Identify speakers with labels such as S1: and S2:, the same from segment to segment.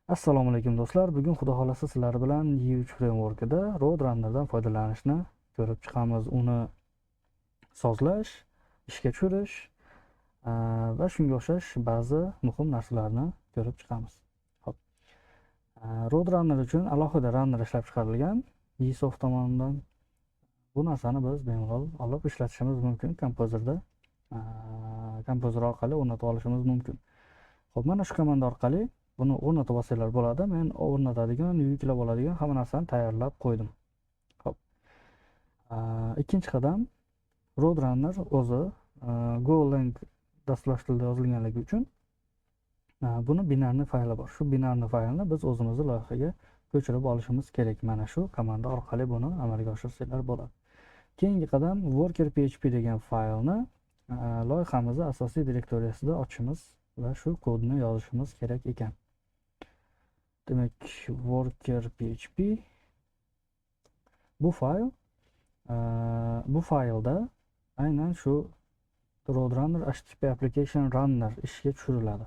S1: Assalomu alaykum do'stlar. Bugun xudo xolasa sizlar bilan Yii3 frameworkida Roadrunnerdan foydalanishni ko'rib chiqamiz. Uni sozlash, ishga tushirish va shunga o'xshash ba'zi muhim narsalarni ko'rib chiqamiz. Xo'p. Roadrunner uchun alohida runner ishlab chiqarilgan YiSoft tomonidan. Bu narsani biz bemalol olib ishlatishimiz mumkin. Composerda, Composer orqali o'rnatib olishimiz mumkin. Xo'p, mana shu komanda orqali buni o'rnatib olsanglar bo'ladi. Men o'rnatadigan, yuklab oladigan hamma narsani tayyorlab qo'ydim. Xo'p. Ikkinchi qadam, Roadrunner o'zi Golang dasturlash tilida yozilganligi uchun buni binarni fayli bor. Shu binarni faylni biz o'zimizni loyihaga ko'chirib olishimiz kerak. Mana shu komanda orqali buni amalga oshirsanglar bo'ladi. Keyingi qadam, worker php degan faylni loyihamizni asosiy direktoriyasida ochishimiz va shu kodni yozishimiz kerak ekan. Demak, worker php bu fayl, bu faylda aynan shu Roadrunner HTTP application runner ishga tushiriladi.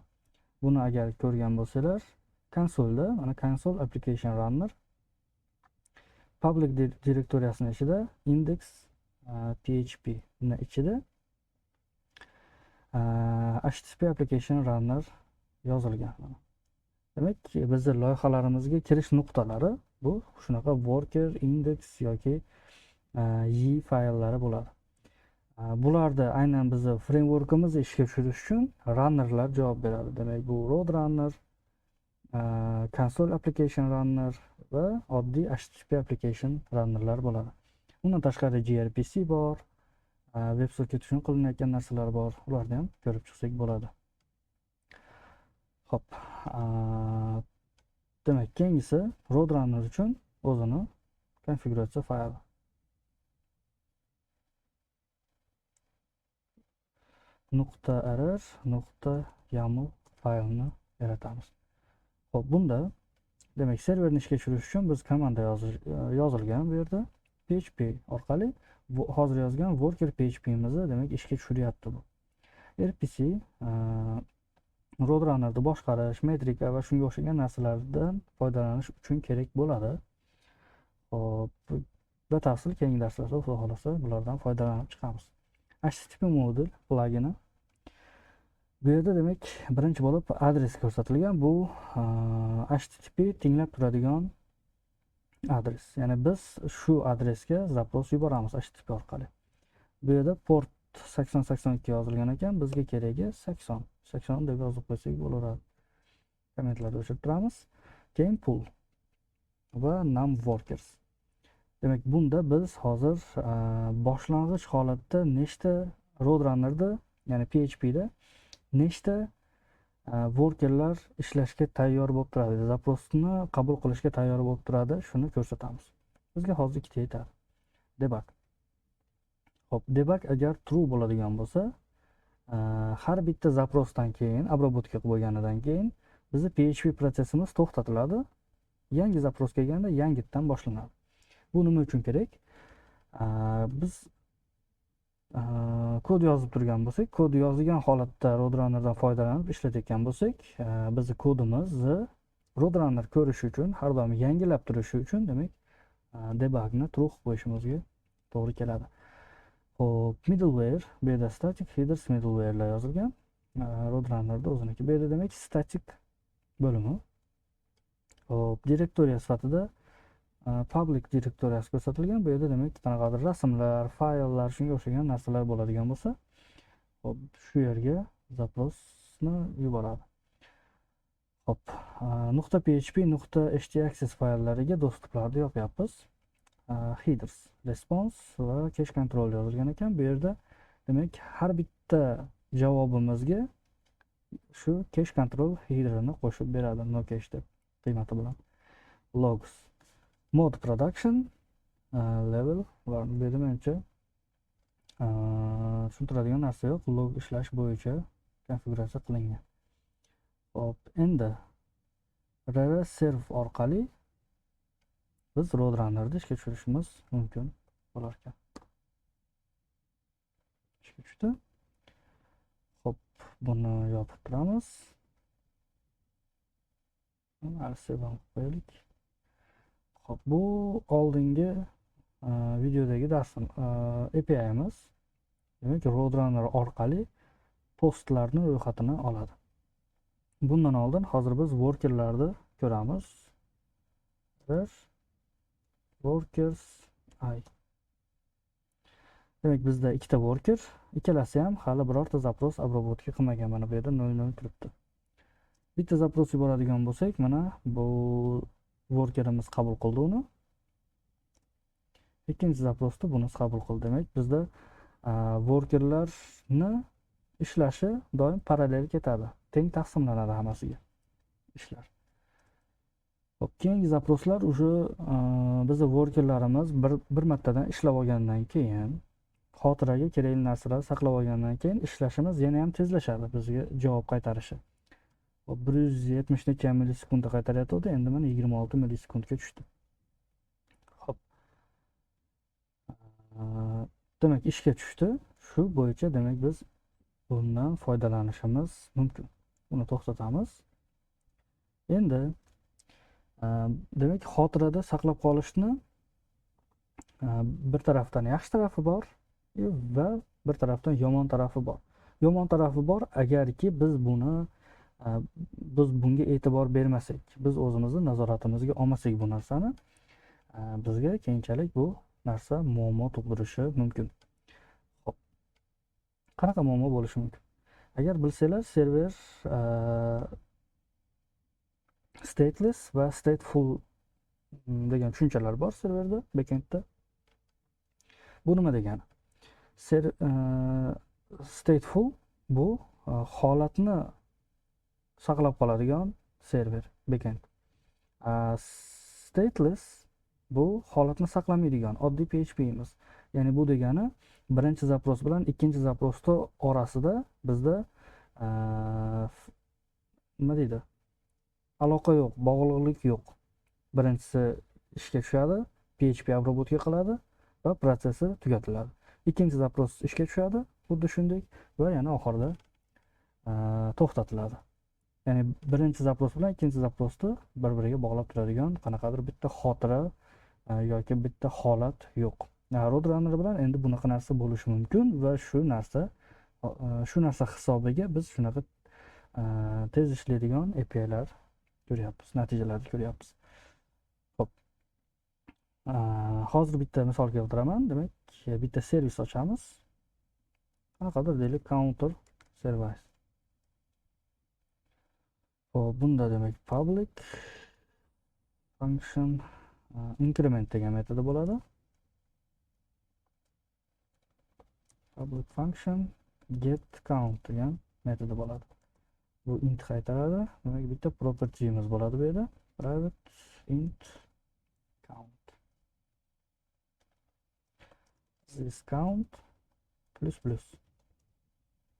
S1: Buni agar ko'rgan bo'lsanglar, konsolda mana console application runner public direktoriyasining ichida index php ni ichida HTTP application runner yozilgan. Demak, bizni loyihalarimizga kirish nuqtalari bu shunaqa worker, index yoki Yii fayllari bo'ladi. Bularda aynan bizni frameworkimizni ishga tushirish uchun runnerlar javob beradi. Demak, bu Roadrunner, console application runner va oddiy HTTP application runnerlar bo'ladi. Undan tashqari gRPC bor, WebSocket uchun qilinayotgan narsalar bor. Ularni ham ko'rib chiqsak bo'ladi. Xo'p, demak, keyingisi Roadrunner uchun o'zini konfiguratsiya fayli. Nuqta rr nuqta yaml faylini yaratamiz. Xo'p, bunda demak serverni ishga tushirish uchun biz komanda yozilgan bu yerda PHP orqali hozir yozgan worker P H P'mizni demak ishga tushiryapti bu. RPC, Roadrunnerni boshqarish, metrika va shunga o'xshagan narsalardan foydalanish uchun kerak bo'ladi. Xo'p, batafsil keyingi darslarda xudo xolasa bulardan foydalanib chiqamiz. HTTP modul plugini. Bu yerda demak birinchi bo'lib adres ko'rsatilgan. Bu HTTP tinglab turadigan adres. Ya'ni biz shu adresga zapros yuboramiz HTTP orqali. Bu yerda port 8082 yozilgan ekan, bizga keragi 80. 80 deb yozib qo'ysak bo'laveradi. Kommentlarni o'chirib turamiz. Keyin pool va num workers. Demak, bunda biz hozir boshlang'ich holatda nechta Roadrunnerda, ya'ni P H P da nechta workerlar ishlashga tayyor bo'lib turadi, zaprosni qabul qilishga tayyor bo'lib turadi, shuni ko'rsatamiz. Bizga hozir ikkita yetadi. Debug. Xo'p, debug agar true bo'ladigan bo'lsa, har bitta zaprosdan keyin, обработка qilib bo'lganidan keyin bizni PHP protsessimiz to'xtatiladi. Yangi zapros kelganda yangidan boshlanadi. Bu nima uchun kerak? Biz kod yozib turgan bo'lsak, kod yozilgan holatda Roadrunnerdan foydalanib ishlatayotgan bo'lsak, bizni kodimizni Roadrunner ko'rishi uchun, har doim yangilab turishi uchun, demak, debugni true qilib qo'yishimizga to'g'ri keladi. Xo'p, middleware, bu yerda static headers middlewarelar yozilgan. Roadrunnerda o'ziniki. Bu yerda demak static bo'limi. Xo'p, direktoriya sifatida public direktoriyasi ko'rsatilgan. Bu yerda demak qanaqadir rasmlar, fayllar, shunga o'xshagan narsalar bo'ladigan bo'lsa, xo'p, shu yerga zaprosni yuboradi. Xo'p, nuqta PHP, nuqta htaccess fayllariga dostuplarni yopyapmiz. Headers, response va cache control yozilgan ekan. Bu yerda demak har bitta javobimizga shu cache control headerini qo'shib beradi, no cache deb qiymati bilan. Logs mode production, level va bu yerda menimcha, tushuntiradigan narsa yo'q, log ishlash bo'yicha konfiguratsiya qilingan. Xo'p, endi rr serv orqali biz Roadrunnerni ishga tushirishimiz mumkin bo'lar ekan. Ishga tushdi. Xo'p, buni yopib turamiz. Hali qo'yaylik. Xo'p, bu oldingi videodagi darsim API'miz. Demak, Roadrunner orqali postlarni ro'yxatini oladi. Bundan oldin hozir biz workerlarni ko'ramiz. Bir workers i. Demak, bizda ikkita worker, ikkalasi ham hali birorta запрос обработка qilmagan. Mana bu yerda 00 turibdi. Bitta запрос yuboradigan bo'lsak, mana bu workerimiz qabul qildi uni. Ikkinchi запросni bunisi qabul qildi. Demak, bizda workerlarni ishlashi doim parallel ketadi. Teng taqsimlanadi hammasiga ishlar. Xo'p, keyingi запросlar уже bizni workerlarimiz bir martadan ishlab olgandan keyin, xotiraga kerakli narsalarni saqlab olgandan keyin ishlashimiz yana ham tezlashadi, bizga javob qaytarishi. Xo'p, 170 necha millisekundda qaytaryapti, endi mana 26 millisekundga tushdi. Xo'p. Demak, ishga tushdi. Shu bo'yicha demak biz bundan foydalanishimiz mumkin. Buni to'xtatamiz. Endi demak, xotirada saqlab qolishni bir tarafdan yaxshi tarafi bor va bir tarafdan yomon tarafi bor. Yomon tarafi bor, agarki biz buni biz bunga e'tibor bermasak, biz o'zimizni nazoratimizga olmasak bu narsani, bizga keyinchalik bu narsa muammo tug'dirishi mumkin. Xo'p. Qanaqa muammo bo'lishi mumkin? Agar bilsanglar, server stateless va stateful degan tushunchalar bor serverda, backendda. Bu nima degani? Stateful bu holatni saqlab qoladigan server, backend. Stateless bu holatni saqlamaydigan oddiy PHP'miz. Ya'ni bu degani birinchi запрос bilan ikkinchi запросni orasida bizda nima deydi? Aloqa yo'q, bog'liqlik yo'q. Birinchisi ishga tushadi, PHP обработка qiladi va protsessi tugatiladi. Ikkinchi запрос ishga tushadi, xuddi shunday va yana oxirida to'xtatiladi. Ya'ni birinchi запрос bilan ikkinchi запросni bir-biriga bog'lab turadigan qanaqadir bitta xotira yoki bitta holat yo'q. Roadrunner bilan endi bunaqa narsa bo'lishi mumkin va shu narsa hisobiga biz shunaqa tez ishlaydigan API'lar ko'ryapmiz, natijalarni ko'ryapmiz. Xo'p. Hozir bitta misol keltiraman. Demak, bitta servis ochamiz. Qanaqadir deylik counter service. Xo'p, bunda demak public function increment degan metodi bo'ladi. Public function get count degan metodi bo'ladi. Bu int qaytaradi. Demak, bitta property'miz bo'ladi bu yerda. Private int count. This count plus plus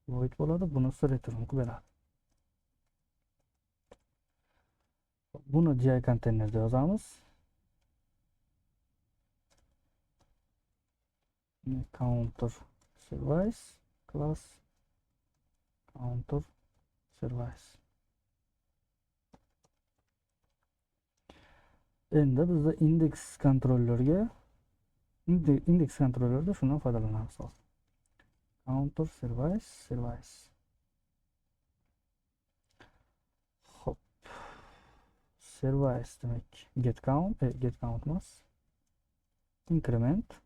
S1: void bo'ladi. Bunisi return qilib beradi. Buni DI konteynerda yozamiz. Counter service class counter service. Endi bizda index kontrollerga index kontrollerda shundan foydalanamiz hozir. Counter service service. Xo'p. Service demak get count, get count emas. Increment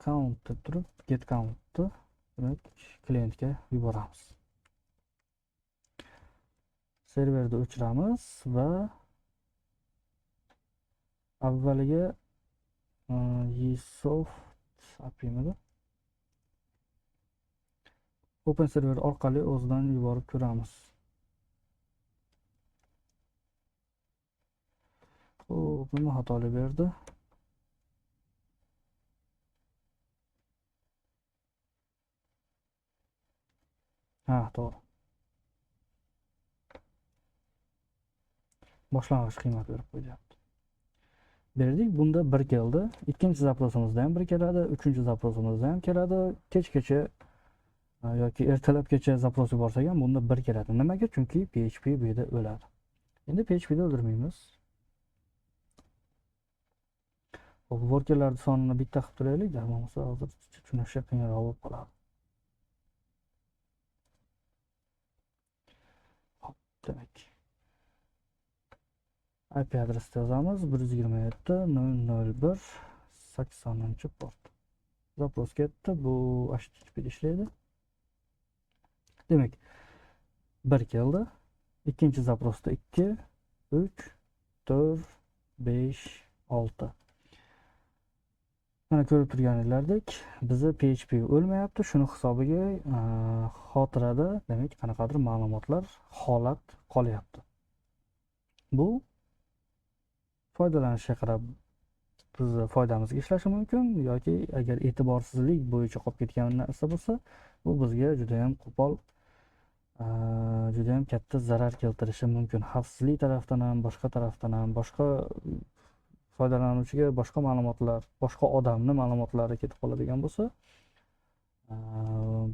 S1: count deb turib get countni demak klientga yuboramiz. Serverni o'chiramiz va avvaliga Ysoft API'midi Open Server orqali o'zidan yuborib ko'ramiz. Xo'p, nima xatolik berdi? Ha, to'g'ri. Boshlang'ich qiymat berib qo'yyapti. Berdik, bunda 1 keldi. Ikkinchi zaprosimizda ham 1 keladi, uchinchi zaprosimizda ham keladi. Kechgacha yoki ertalabgacha запрос yuborsak ham bunda 1 keladi. Nimaga? Chunki PHP bu yerda o'ladi. Endi PHP da o'ldirmaymiz. Xo'p, workerlar sonini bitta qilib turaylik, bo'lmasa hozir tushunishi qiyinroq bo'lib qoladi. Xo'p, demak IP adresni yozamiz 127.0.0.1 80-port. Запрос ketdi, bu HTTP da ishlaydi. Demak, 1 keldi. Ikkinchi запросda 2, 3, 4, 5, 6. Mana ko'rib turganingizdek, bizni PHP o'lmayapti. Shuni hisobiga xotirada demak qanaqadir ma'lumotlar, holat qolyapti. Bu foydalanishga qarab bizni foydamizga ishlashi mumkin yoki agar e'tiborsizlik bo'yicha qolib ketgan narsa bo'lsa, bu bizga juda ham qo'pol, juda ham katta zarar keltirishi mumkin. Xavfsizlik tarafdan ham, boshqa tarafdan ham, boshqa foydalanuvchiga boshqa ma'lumotlar, boshqa odamni ma'lumotlari ketib qoladigan bo'lsa,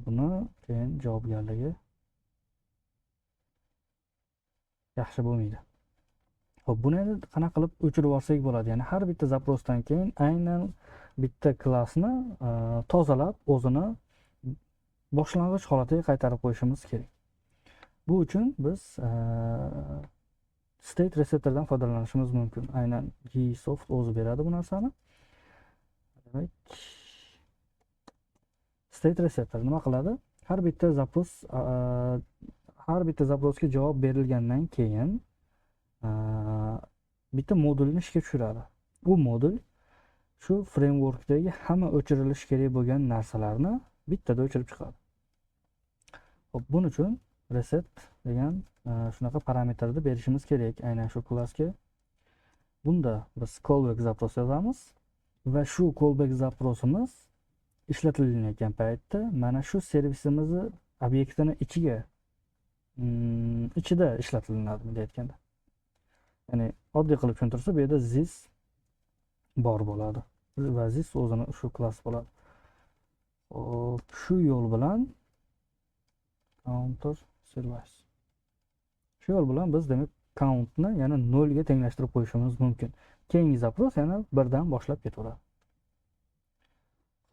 S1: buni keyin javobgarligi yaxshi bo'lmaydi. Xo'p, buni endi qanaqa qilib o'chirib yuborsak bo'ladi? Ya'ni har bitta запросdan keyin aynan bitta klassni tozalab, o'zini boshlang'ich holatiga qaytarib qo'yishimiz kerak. Bu uchun biz state resetterdan foydalanishimiz mumkin. Aynan Gsoft o'zi beradi bu narsani. Demak, state resetter nima qiladi? Har bitta запрос, har bitta запросga javob berilgandan keyin bitta modulni ishga tushiradi. Bu modul shu frameworkdagi hamma o'chirilishi kerak bo'lgan narsalarni bittada o'chirib chiqadi. Xo'p, buning uchun reset degan shunaqa parametrni berishimiz kerak aynan shu klassga. Bunda biz callback запрос yozamiz va shu callback запросimiz ishlatilayotgan paytda mana shu servisimizni obyektini ichida ishlatilinadi bunday aytganda. Ya'ni oddiy qilib tushuntirsa, bu yerda this bor bo'ladi va this o'zini shu klass bo'ladi. Xo'p, shu yo'l bilan counter service. Shu yo'l bilan biz demak countni yana 0 ga tenglashtirib qo'yishimiz mumkin. Keyingi запрос yana birdan boshlab ketaveradi.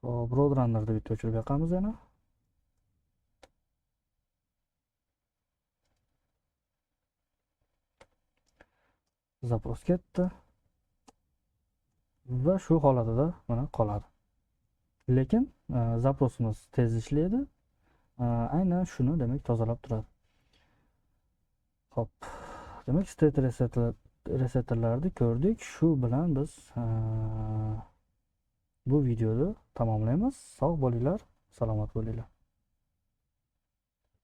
S1: Xo'p, Roadrunnerni bitta o'chirib yoqamiz yana. Запрос ketdi va shu holatida mana qoladi. Lekin запросimiz tez ishlaydi. Aynan shuni demak tozalab turadi. Xo'p, demak state resetterlarni ko'rdik. Shu bilan biz bu videoni tamomlaymiz. Sog' bo'linglar, salomat bo'linglar.